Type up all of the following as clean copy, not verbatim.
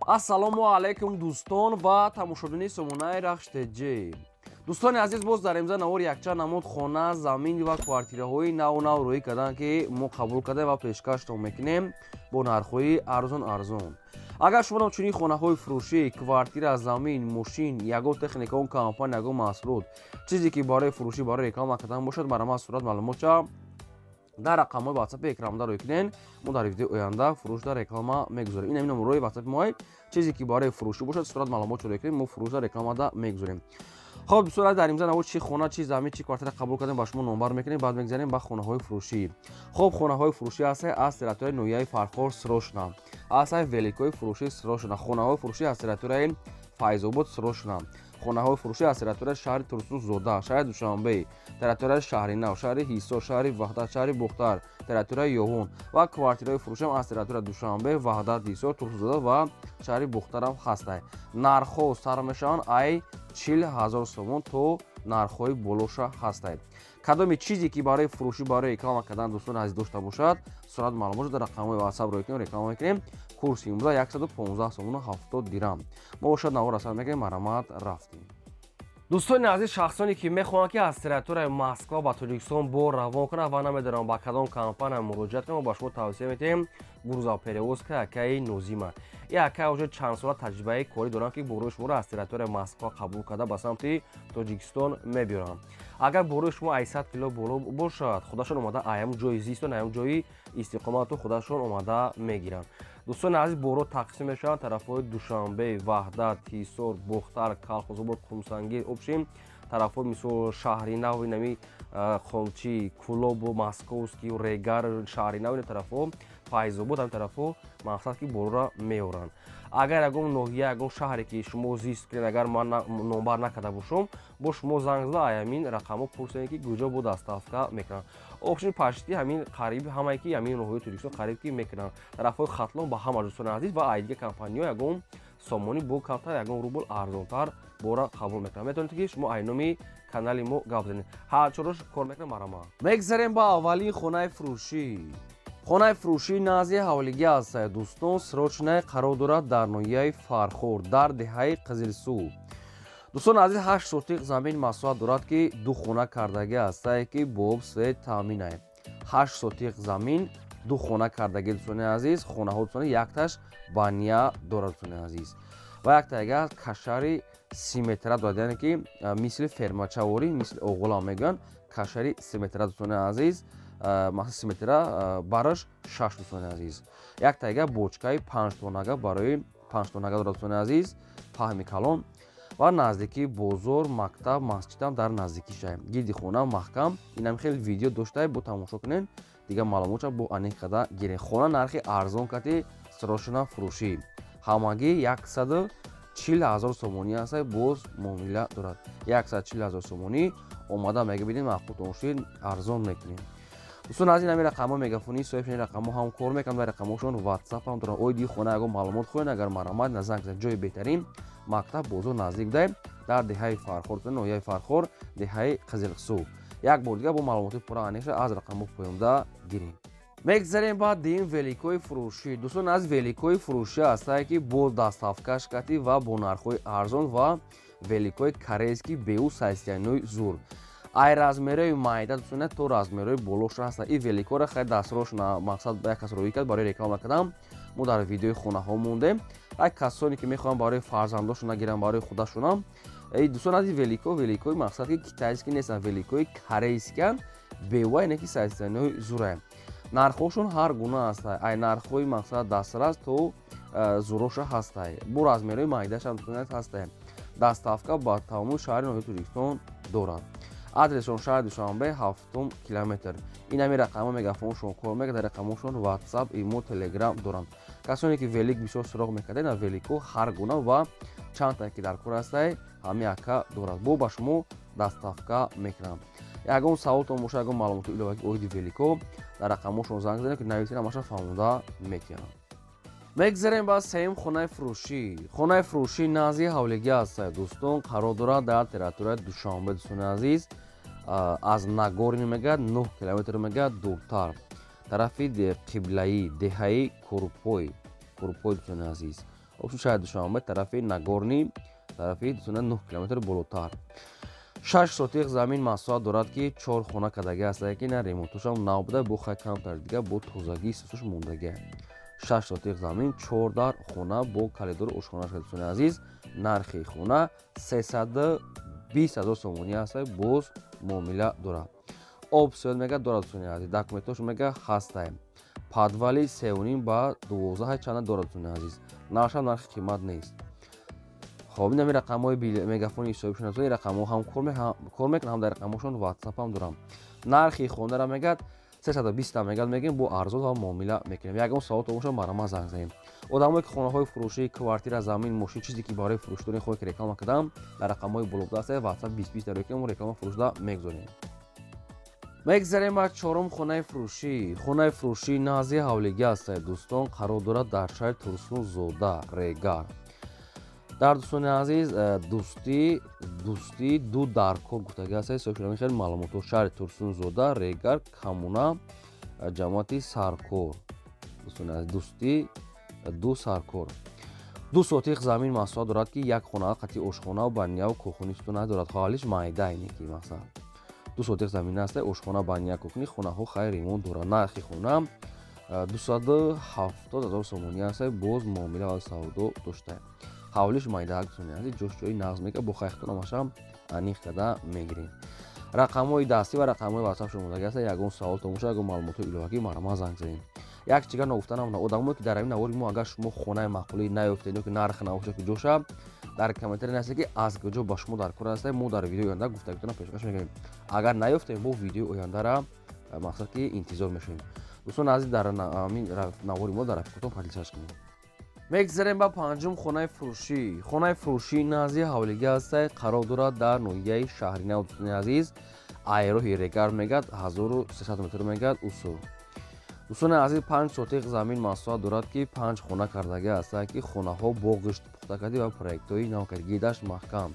Ассалому алайкум, дӯстон ва тамошобини сомонаи Рахш ТЖ. Дӯстони азиз, боз дар имза навор якчанд намуд хона, замин ва квартираҳои наву нав рӯӣ карданд, ки мо қабул кардем ва пешкаштон мекунем бо нархҳои арзон арзон. Агар шумо чунин хонаҳои фурӯшӣ, квартира, замин, мошин, ягон техника, он компания, ягон маҳсулот, чизе ки барои фурӯшӣ, барои реклама кардан бошад, марҳамат, сурат маълумотча дар рақамҳои ватсапи экранда рӯй кунед. Мо дар видеои оянда фурӯш дар реклама мегузорем. Ин ҳамин номерҳои ватсапи мо. Чизе ки барои фурӯшӣ бошад, сурат маълумотчо рӯй кунед, мо фурӯш дар рекламада мегузорем. Хоб, дӯстон, дар имза навор чи хона, чи замин, чи квартира қабул кардем, ба шумо номбар мекунем, баъд мегзарем ба хонаҳои фурӯшӣ. Хоб, хонаҳои фурӯшӣ ҳастае аз территорияи ноҳияи Фархор, срочно ҳастае великои фурӯшӣ, срочно хонаҳои фурӯшӣ аз территорияи Файзобод, срочно хонаҳои фурӯшӣ аз территорияи шаҳри Турсунзода, шаҳри Душанбе, территорияи Шаҳри Нав, шаҳри Ҳисор, шаҳри Ваҳдат, шаҳри Бохтар, территорияи Ёвун ва квартираҳои фурӯшиам аз территорияи Душанбе, Ваҳдат, Ҳисор, Турсунзода ва шаҳри Бохтарам ҳастае. Нархҳо сар мешаванд ай 40 000 сомон то нархҳои болоша ҳастае. Кадоме чизе ки барои фурӯшӣ, барои реклама кардан, дӯстони азиз, дошта бошад, сурат маълумот дар рақамҳои ватсап рӯй кунем, реклама мекунем. Курси имрӯза 115 сомону 70 дирам. Мо бошад навор асар мекунем, марҳамат, рафтем. Дӯстони азиз, шахсоне ки мехоҳанд, ки аз территорияи Москва ба Тоҷикистон бор равон кунанд ва намедонам ба кадом компания муроҷиат кунам, ба шумо тавсия метиҳем грузоперевозка акаи Нозима. И ака уже чанд сола таҷрибаи корӣ доранд, ки борои шуморо аз территорияи Москва қабул карда, ба самти Тоҷикистон мебиёранд. Агар борои шумо ай 100 кило боло бошад, худашон омада аям ҷои зистон, аям ҷои истиқомату худашон омада мегиранд. Дӯстони азиз, боро тақсим мешаванд тарафҳои Душанбе, Ваҳдат, Ҳисор, Бохтар, Калхозобод, Қумсангир, общем, тарафҳои мисол Шаҳри Нав, инами Хомчи, Кӯлобу, Московский, Регар, Шаҳри Нав, ина тарафҳо, Файзобод, ҳамин тарафҳо мақсад ки борора меоранд. Агар ягон ноҳия, ягон шаҳре ки шумо зист кунед, агар ман номбар накарда бошам, бо шумо занг зада, ҳамин рақамҳо пурсед, ки куҷо бо доставка мекунанд. Общем, почти ҳамин қариби ҳамае ки ҳамин ноҳияи Тоҷикистон қариб ки мекунанд, тарафҳои Хатлон ба ҳама. Дӯстони азиз, ва ай дигар компаниҳо ягон сомонӣ бо камтар, ягон рубл арзонтар бора қабул мекунанд. Метавонед, ки шумо ай номи канали мо гап занед, ҳар чорош кор мекунад. Марҳамат, мегзарем ба аввалин хонаи фурӯшӣ. Хонаи фурӯшии назди ҳавлигӣ ҳастае, дӯстон, срочное қарор дорад дар ноҳияи Фархор, дар деҳаи Қизилсу. Дӯстон азиз, 8 сотиқ замин масоҳат дорад, ки ду хона кардагӣ ҳастае, ки бо об, свет таъминае. 8 сотиқ замин, ду хона кардагӣ, дӯстони азиз. Хонаҳо, дӯстони, якташ баня дорад, дӯстони азиз, ва яктаига кашари 30 метра дорад, яъне ки мисли фермачаворӣ, мисли оғула мегӯянд, кашари 30 метра, дӯстони азиз, масалан 30 метра бараш шаш. Дӯстони азиз, яктаига бочкаи панҷтонага, барои панҷтонага дорад, дӯстони азиз, паҳми калон ва наздикии бозор, мактаб, масҷидам дар наздикиша. Гирди хона маҳкам. Инам хеле видео доштае, бо тамошо кунед, дигар маълумотша бо аниқ карда гиред. Хона нархи арзон кати срочно фурӯшӣ, ҳамагӣ 140 000 сомонӣ ҳаста, боз муомила дорад. 140 000 сомонӣ. Омада мегабинед, маъқултон шуд, арзон мекунем. Дӯстон аз ин ҳамин рақамҳо мегафонӣ соҳиб, рақамҳо ҳам кор мекунанд ва рақамҳошон ватсап ҳам доранд. Оиди хона ягон маълумот хоҳед, агар марҳамат, занг занед. Ҷои беҳтарин, мактаб, бозор наздик будай, дар деҳаи Фархор, ноҳияи Фархор, деҳаи Қизилсу. Як бор дигар бо маълумоти пурра аниқша аз рақамҳо поёнда гирем. Мегзарем ба дим великои фурӯшӣ. Дӯстон, аз великои фурӯшӣ ҳастае, ки бо доставкаш кати ва бо нархҳои арзон ва великои корейский беу сайстианои зур, ай размерои майда, дӯстоне, то размерои болоша ҳаста. И великора хай дастрош мақсад ба як кас роӣ кард барои реклама кардам. Мо дар видеои хонаҳо мондем. Ай касоне ки мехоҳанд барои фарзандошон нагиранд, барои худашонам. Дӯстон, аз велико, великои мақсад ки китайский нестанд, великои корейскиян, бева ине ки сайстианои зурая. Нархҳошон ҳар гуна ҳаста, ай нархҳои мақсад дастрас то зуроша ҳастай, бо размерои майдашам ҳастай. Доставка ба тамоми шаҳри ноҳияи Тоҷикистон дорад. Адресшон шаҳри Душанбе, ҳафтум километр. Ин ҳамин рақамҳо мегафоншон кор мекард, дар рақамҳошон ватсап, имо, телеграм доранд. Касоне ки велик бисёр суроғ мекардед, велико ҳар гуна ва чандта ки дар кор ҳастай, ҳамин ака дорад, бо ба шумо доставка мекунам. Ягон саволтон боша, ягон маълумоти иловагӣ оиди велико, дар рақамҳошон занг занед, ки нависед, ҳамаша фаҳмонда метиҳам. Мегзарем ба сеюм хонаи фурӯшӣ. Хонаи фурӯшӣ назди ҳавлигӣ ҳастад, дӯстон, қарор дорад дар территорияи Душанбе. Дӯстони азиз, аз Нагорни мегӯяд 9 километр мегӯяд дуртар, тарафи қиблаӣ, деҳаи Курпой, Курпой. Дӯстони азиз, Общем, шаҳри Душанбе тарафи Нагорный, тарафи 9 километр болотар. 6 сотих замин масоҳат дорад, ки 4 хона кардагӣ ҳастае, ки на ремонтошам нав буда, бо хай камтар дига бо тозагӣ сусуш мондагӣ. 6 сотих замин, 4 дар хона бо коридору ошхона. Дӯстони азиз, нархи хона 320 ҳазор сомонӣ ҳаста, боз муомила дорад. Об, свет мега дорад, дӯстони азиз, документош мега ҳастае. Подвали 3,5 ба 12 чанда дорад, дӯстони азиз. Нархшам нархи қимат нест. Хоб, ин ҳами рақамҳои мегафони ҳисобишон аст. Ин рақамҳо ҳам кор мекунанд, ҳам дар рақамҳошон ватсап ҳам дорам. Нархи хонара мегӯяд 320 мегӯяд, мегӯем, бо арзон ва муомила мекунем. Ягон савол бошад, марҳамат, занг занем. Одамое ки хонаҳои фурӯшӣ, квартира, замин, мошин, чизе ки барои фурӯш дорем, хоҳе ки реклама кардам, дар рақамҳои боло буда аст, ватсап 20 20 дар мо реклама фурӯшда мегузорем. Мегзарем ба чорум хонаи фурӯшӣ. Хонаи фурӯшӣ назди ҳавлигӣ ҳастад, дӯстон, қарор дорад дар шаҳри Турсунзода, Регар. Дар, дӯстони азиз, Дӯстӣ ду дар кор гуфтагӣ аст. Ҳисоб хеле маълумотҳо: шаҳри Турсунзода, Регар, коммуна, ҷамоати Саркор. Дӯстони азиз, Дӯстӣ ду, Саркор. 2 сотих замин масоҳат дорад, ки як хона қати ошхона, баня, кухни сутуна дорад. Ҳавлиш майда ине ки мақсад 2 сотих замин аст, ошхона, баня, кухни, хонаҳо хайр ремонт дорад. Нархи хона 270 ҳазор сомонӣ аст, боз муомила ва савдо доштаем. Ҳавлиш майдаак, дӯстони азиз, ҷош ҷои нағз мека, бо хайхтон ҳамашам аниқ карда мегирем. Рақамҳои дастӣ ва рақамҳои ватсап шумодаги аст. Ягон саволтон бошад, ягон маълумотҳои иловагӣ, марҳамат, занг занед. Як чига ногуфта намонад: одамое ки дар ҳамин навори мо, агар шумо хонаи маъқулӣ наёфтед ё ки нарх набошад, ки ҷоша дар комментария нависед, ки аз куҷо ба шумо дар кор ҳастед, мо дар видеои оянда гуфтагитона пешкаш мекунем. Агар наёфтем, бо видеои ояндара мақсад ки интизор мешавем. Дӯстони азиз, дар ҳамин навори мо дар рафиқотон поделиться кунед. Мегзарем ба панҷум хонаи фурӯшӣ. Хонаи фурӯшӣ назди ҳавлигӣ ҳастад, қарор дорад дар ноҳияи Шаҳринав, дӯстони азиз, айроҳи Регар мегӯяд 1300 метр мегӯяд усул. Дӯстони азиз, 5 сотих замин масоҳат дорад, ки 5 хона кардагӣ ҳастанд, ки хонаҳо бо ғишт пухта кардӣ ва проектҳои нав кард, гидаш маҳкам,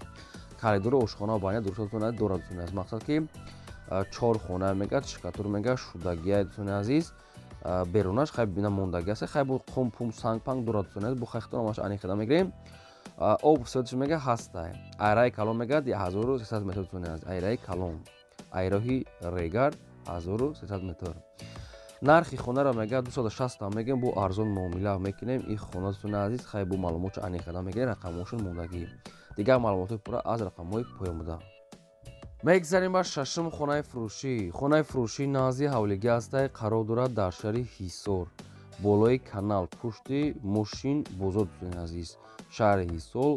коридору ошхона, баня дурустатон дорад. Дӯстони азиз, мақсад ки 4 хона мегӯяд, штукатур мегӯяд шудагия, дӯстони азиз, берунаш хай бина мондагӣ аст, хай бо қум пум санг панг дорад. Дӯстони азиз, бо хайхтон ҳамаш аниқ карда мегирем. Об, светш мега ҳастай. Айраи калон мегӯяд 1300 метр, дӯстони азиз, айраи калон, айроҳи Регар 1300 метр. Нархи хонаро мегӯяд 260 мегӯем, бо арзон муомила мекунем. Ин хона, дӯстони азиз, хай бо маълумотшо аниқ карда мегирем, рақамҳошон мондагӣ. Дигар маълумотҳои пурра аз рақамҳои поён буда. Мегзарем ба шашум хонаи фурӯшӣ. Хонаи фурӯшӣ назди ҳавлигӣ ҳастай, қарор дорад дар шаҳри Ҳисор, болои канал, пушти мошин бозор. Дӯстони азиз, шаҳри Ҳисор,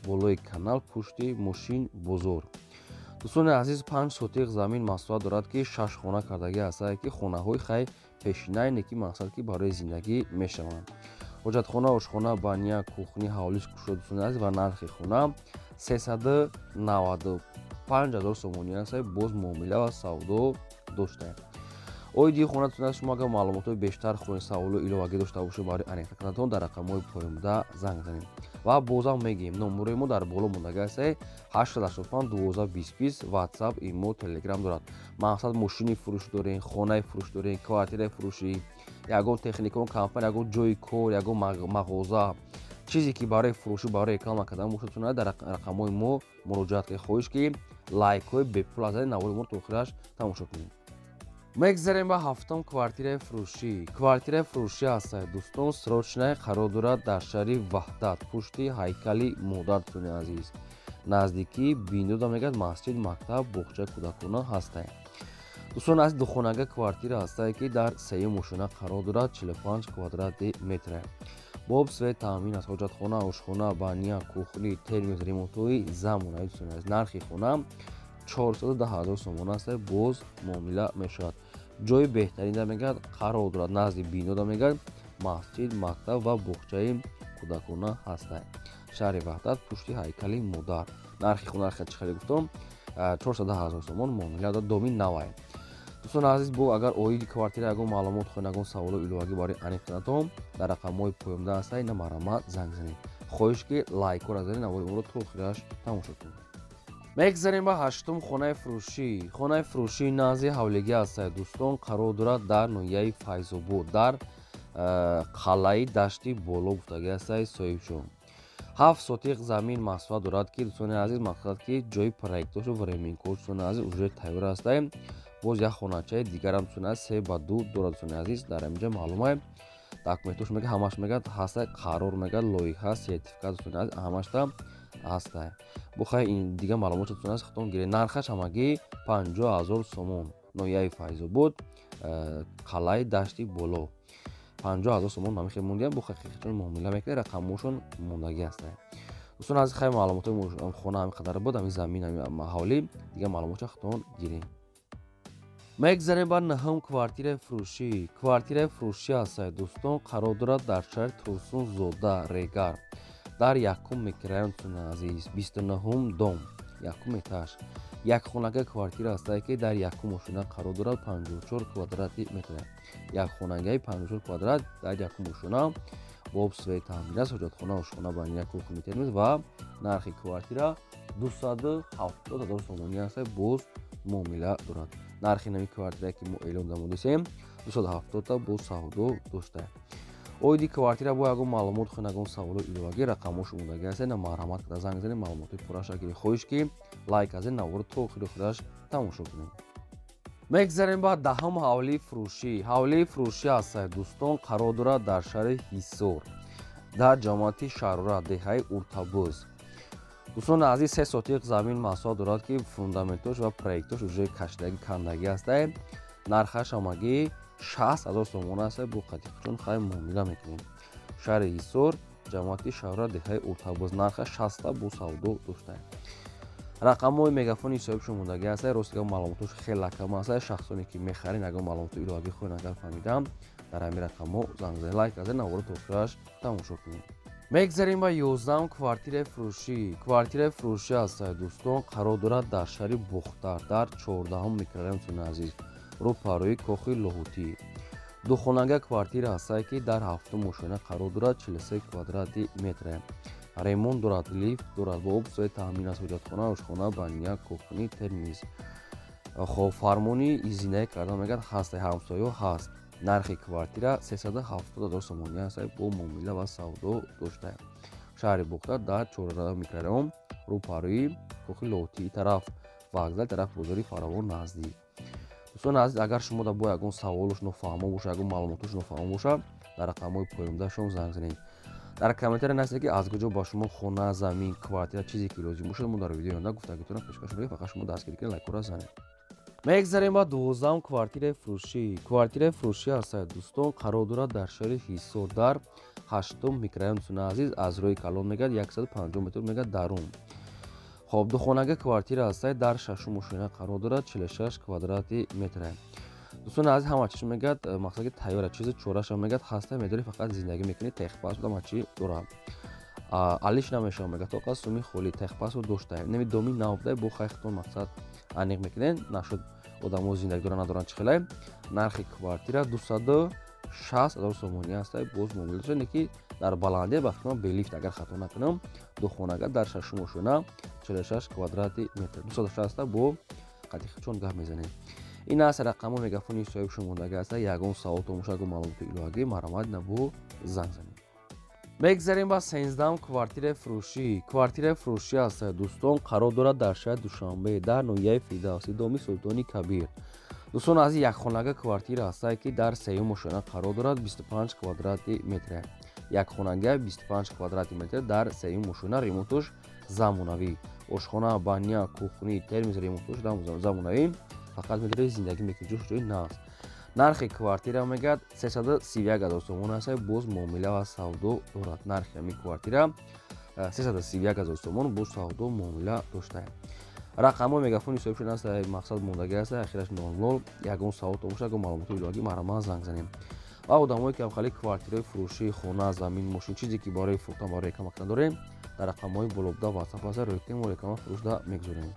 болои канал, пушти мошин бозор. Дӯстони азиз, 5 сотих замин масоҳат дорад, ки 6 хона кардагӣ ҳастанд, ки хонаҳои хай пешинайне, ки мақсад ки барои зиндагӣ мешаванд. Ҳоҷатхона, ошхона, баня, кухни, ҳавлиш кушод, дӯстони азиз, ва нархи хона 395 ҳазор сомонӣ аст, боз муомила ва савдо доштаем. Оиди хона, дӯстони азиз, шумо агар маълумотҳои бештар хоҳед, саволу иловагӣ дошта бошед, барои аниқ кардатон дар рақамҳои поёнбуда занг занед. Ва бозам мегӯем, номерои мо дар боло мондагӣ аст: 885 12 20 20, ватсап, имо, телеграм дорад. Мақсад мошини фурӯш дорем, хонаи фурӯш дорем, квартираи фурӯшӣ, ягон техникон компания, ягон ҷои кор, ягон мағоза, чизе ки барои фурӯшӣ, барои реклама кардан бошад, дар рақамҳои мо муроҷиат кунед. Хоҳиш ки лайкҳои бепул аз навори моро то охираш тамошо кунед. Мегзарем ба ҳафтум квартираи фурӯшӣ. Квартираи фурӯшӣ ҳастад, дӯстон, срочная, қарор дорад дар шаҳри Ваҳдат, пушти ҳайкали модар, дӯстони азиз, наздикии бинода мегӯяд масҷид, мактаб, боғчаи кӯдакона ҳастанд. Дӯстони азиз, духонага квартира ҳастае, ки дар сеюм ошёна қарор дорад, 45 квадрати метре, бо об, свет таъмин аст, ҳоҷатхона, ошхона, баня, кухни, термос, ремонтҳои замонавӣ. Дӯстони азиз, нархи хона 410 ҳазор сомон аст, боз муомила мешавад. Ҷои беҳтаринда мегӯяд қарор дорад, назди бинода мегӯяд масҷид, мактаб ва боғчаи кӯдакона ҳастанд. Шаҳри Ваҳдат, пушти ҳайкали модар. Нархи хона чӣ хеле гуфтом, 410 ҳазор сомон, муомила дорад, доми навай. Дӯстони азиз, бо агар оиди квартира ягон маълумот хоҳед, ягон саволу иловагӣ барои аниқ кардатон, дар рақамҳои поёнда ҳастад, ина марҳамат, занг занед. Хоҳиш ки лайкҳоро занед, навори моро то охираш тамошо кунед. Мегзарем ба ҳаштум хонаи фурӯшӣ. Хонаи фурӯшӣ назди ҳавлигӣ ҳастад, дӯстон, қарор дорад дар ноҳияи Файзобод, дар Қалъаи Дашти Боло гуфтагӣ ҳастай соҳибшон. 7 сотиқ замин масоҳат дорад, ки, дӯстони азиз, мақсад ки ҷои проектошу временкош, дӯстони азиз, уже тайёр ҳастай. Боз як хоначаи дигарам, дӯстони азиз, 3 ба 2 дорад. Дӯстони азиз, дар ҳаминҷа маълумае, документош мега, ҳамаш мегад ҳастай, қарор мегад, лоиҳа, сертификат, дӯстони азиз, ҳамашта ҳастай. Бухай, ин дига маълумот, дӯстони азиз, худтон гиред. Нархаш ҳамагӣ 50 000 сомон. Ноҳияи Файзобод, Қалъаи Дашти Боло, 50 000 сомон ҳамихел мондиям. Бо ҳақиқатон муомила мекунед, рақамҳошон мондагӣ ҳастанд. Дӯстон азиз, хай, маълумотҳои хона ҳамин қадар буд, ҳамин замин, ҳамин ҳавлӣ. Дигар маълумотша худтон гиред. Мегзарем ба наҳум квартираи фурӯшӣ. Квартираи фурӯшӣ ҳастад, дӯстон, қарор дорад дар шаҳри Турсунзода, Регар, дар якум микрорайон, дӯстони азиз, 29-ум дом, якум этаж. Якхонага квартира ҳастае, ки дар якум ошёна қарор дорад, 54 квадрати метр. Якхонагаи 54 квадрат дар якум ошёна, бо об, свет таъмин аст, ҳоҷатхона, ошхона, баня, кухни, термоз. Ва нархи квартира 270 000 сомонӣ аст, боз муомила дорад. Нархи нави квартирае, ки мо эълон намудисем, 270-та, боз савдо дошта. Оиди квартира бо ягон маълумот хоҳед, ягон саволу иловагӣ, рақамҳош омодагӣ ҳастед, на марҳамат карда занг занед, маълумотҳои пурраша гиред. Хоҳиш ки лайк азед, наворо то охири охираш тамошо кунед. Мегзарем ба 10-ум ҳавлии фурӯшӣ. Ҳавлии фурӯшӣ ҳастад, дӯстон, қарор дорад дар шаҳри Ҳисор, дар ҷамоати Шарора, деҳаи Уртабӯз. Дӯстони азиз, 3 сотиқ замин масоҳат дорад, ки фундаментош ва проектош уже кашидагӣ, кандагӣ ҳастад. Нархаш ҳамагӣ 60 000 сомон аст, бо қатиқчун хай муомила мекунем. Шаҳри Ҳисор, ҷамоати Шарора, деҳаи Уртабӯз, нархаш 60-та, бо савдо дошта. Рақамҳои мегафони соҳибшон мондагӣ ҳастад. Рости гап, маълумотош хеле кам ҳастад. Шахсоне ки мехарен, ягон маълумоти иловагӣ хоҳед, агар фаҳмидам, дар ҳамин рақамҳо занг занед. Лайк азед, наворо то охираш тамошо кунед. Мегзарем ба 11-ум квартираи фурӯшӣ. Квартираи фурӯшӣ ҳастад, дӯстон, қарор дорад дар шаҳри Бохтар, дар 14-ум микрорайон, дӯстони азиз, рӯпарӯи кохи Лоҳутӣ. Духонага квартира ҳастад, ки дар ҳафтум ошёна қарор дорад, 43 квадрати метре. Ремонт дорад, лифт дорад, бо об, свет таъмин аст, ҳоҷатхона, ошхона, баня, кухни, термиз. Хоб, фармони зиндагӣ кардан мегӯяд ҳаст, ҳамсоё ҳаст. Нархи квартира 370 000 сомонӣ аст, бо муомила ва савдо дошта. Шаҳри Бохтар, дар 14 микрорайон, рӯпарӯи кохи Лоҳутӣ, тараф вокзал, тараф бозори Фаровон наздик. Дӯстони азиз, агар шумо да бо ягон саволош нофаҳмо боша, ягон маълумотош нофаҳмо боша, дар рақамҳои поёндаашон занг занед. Дар комментария нависед, ки аз куҷо ба шумо хона, замин, квартира, чизе ки лозим бошад, мо дар видеои оянда гуфтагитонро пешкаш мекунем. Фақат шумо дастгирӣ кунед, лайкҳоро занед. Мегзарем ба 12-ум квартираи фурӯшӣ. Квартираи фурӯшӣ ҳастад, дӯстон, қарор дорад дар шаҳри Ҳисор, дар ҳаштум микрорайон, дӯстони азиз, аз роҳи калон мегӯяд 150 метр мегӯяд дарун. Хоб, духонага квартира ҳастад, дар шашум ошёна қарор дорад, 46 квадрати метре. Дӯстони азиз, ҳама чиз мегӯяд, мақсад ки тайёра, чизи чораша мегӯяд ҳаста, медори фақат зиндагӣ мекунӣ. Техпаспорт ҳама чи дорад, алиш намешавад, мегӯяд, тоқа суми холӣ, техпаспорт дошта. Неми доми нав буда, бо хайхтон мақсад аниқ мекунед, нашуд одамо зиндагӣ доранд, надоранд, чӣ хелай. Нархи квартира 260 000 сомонӣ ҳаста, боз муомила дошта, не ки дар баландия, ба фикрам, бе лифт, агар хато накунам. Духонага дар шашум ошёна, 46 квадрати метр, 260-та, бо қатиқчон гап мезанем. Ин аст рақамҳо мегафони соҳибшон мондагӣ аста. Ягон саволтон бошад, ягон маълумоти иловагӣ, марҳамат, набо занг занед. Мегзарем ба 13-ум квартираи фурӯшӣ. Квартираи фурӯшӣ аст, дӯстон, қарор дорад дар шаҳри Душанбе, дар ноҳияи Фирдавсӣ, доми Султони Кабир. Дӯстон азиз, якхонага квартира ҳастае, ки дар сеюм ошёна қарор дорад, 25 квадрати метре. Якхонага, 25 квадрати метр, дар сеюм ошёна, ремонтош замонавӣ, ошхона, баня, кухни, термиз, ремонтош замонавӣ, фақат метавонед зиндагӣ мекунед, ҷош ҷои наст. Нархи квартира мегӯяд 331 000 сомон аст, боз муомила ва савдо дорад. Нархи ҳамин квартира 331 000 сомон, боз савдо муомила доштаем. Рақамҳои мегафони соҳибшон аст, мақсад мондагӣ аст, ахираш 00. Ягон саволтон бошад, ягон маълумоти иловагӣ, марҳамат, занг занем. Ва одамое ки ҳамхали квартираи фурӯшӣ, хона, замин, мошин, чизе ки барои фурӯхтан, барои реклама кардан дорем, дар рақамҳои болобуда ватсап аст, рӯйкунем, мо реклама фурӯшда мегузорем.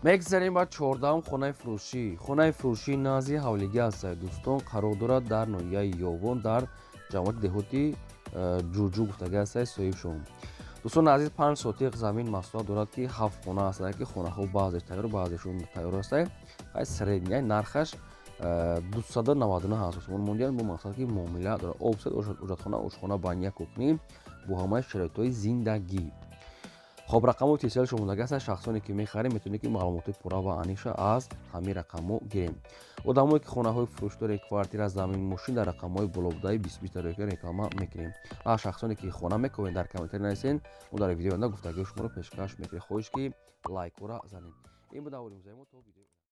Мегзарем ба 14-ум хонаи фурӯшӣ. Хонаи фурӯшии назди ҳавлигӣ аст, дӯстон, қарор дорад дар ноҳияи Ёвон, дар ҷамоати деҳоти Ҷурҷу гуфтагӣ аст соҳибшон. Дӯстони азиз, 5 сотиқ замин масоҳат дорад, ки ҳафт хона ҳастанд, ки хонаҳо баъзеш тайёр, баъзешон тайёр ҳастанд. Хай, средняй нархаш 299 ҳазор сомон мондиан, бо мақсад ки муомила дорад. Офсет, ҳоҷатхона, ошхона, баня, кухня бо ҳамаи шароитҳои зиндагӣ. Хоб, рақамҳои тесиал шумодаги ҳастанд. Шахсоне ки мехарем, метавонед ки маълумоти пурра ва аниша аз ҳамин рақамҳо гирем. Одамое ки хонаҳои фурӯш доред, квартира, замин, мошин, дар рақамҳои болобудаи 20 20 реклама мекунем. А шахсоне ки хона мекунед, дар комментарий нависен, мо дар видеои оянда гуфтагиҳои шуморо пешкаш мекунем. Хоҳиш ки лайкҳоро занед. Ин буд навори имрӯзаи мо. То видео.